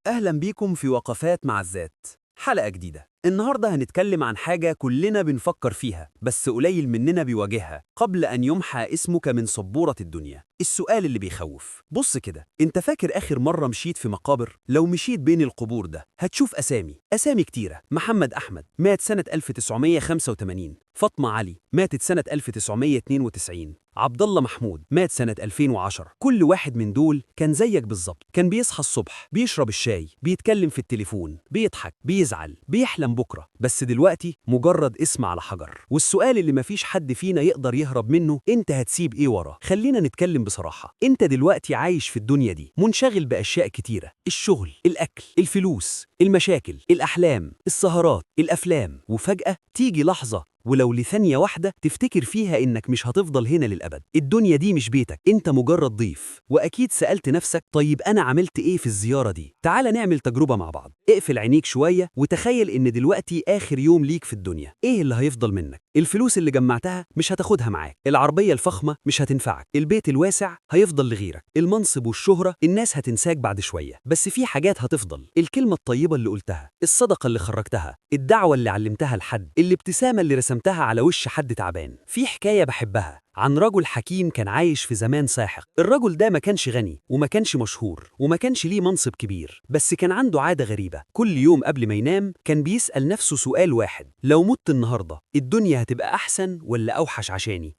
أهلا بيكم في وقفات مع الذات، حلقة جديدة. النهاردة هنتكلم عن حاجة كلنا بنفكر فيها بس قليل مننا بيواجهها قبل أن يمحى اسمك من سبورة الدنيا. السؤال اللي بيخوف، بص كده، انت فاكر آخر مرة مشيت في مقابر؟ لو مشيت بين القبور ده هتشوف أسامي كتيرة. محمد أحمد مات سنة 1985، فاطمة علي ماتت سنة 1992، عبد الله محمود مات سنة 2010. كل واحد من دول كان زيك بالظبط، كان بيصحى الصبح، بيشرب الشاي، بيتكلم في التليفون، بيضحك، بيزعل، بيحلم بكرة. بس دلوقتي مجرد اسم على حجر. والسؤال اللي مفيش حد فينا يقدر يهرب منه، انت هتسيب ايه ورا؟ خلينا نتكلم بصراحة. انت دلوقتي عايش في الدنيا دي منشغل بأشياء كتيرة: الشغل، الأكل، الفلوس، المشاكل، الأحلام، السهرات، الأفلام. وفجأة تيجي لحظة ولو لثانية واحدة تفتكر فيها إنك مش هتفضل هنا للأبد. الدنيا دي مش بيتك، أنت مجرد ضيف. وأكيد سألت نفسك، طيب أنا عملت إيه في الزيارة دي؟ تعال نعمل تجربة مع بعض. اقفل عينيك شوية وتخيل إن دلوقتي آخر يوم ليك في الدنيا. إيه اللي هيفضل منك؟ الفلوس اللي جمعتها مش هتاخدها معاك، العربية الفخمة مش هتنفعك، البيت الواسع هيفضل لغيرك، المنصب والشهرة الناس هتنساك بعد شوية. بس في حاجات هتفضل: الكلمة الطيبة اللي قلتها، الصدقة اللي خرجتها، الدعوة اللي علمتها لحد، الابتسامة اللي رسمتها على وش حد تعبان. في حكاية بحبها عن رجل حكيم كان عايش في زمان ساحق. الرجل ده ما كانش غني وما كانش مشهور وما كانش ليه منصب كبير، بس كان عنده عادة غريبة. كل يوم قبل ما ينام كان بيسأل نفسه سؤال واحد: لو مت النهاردة الدنيا هتبقى أحسن ولا أوحش عشاني؟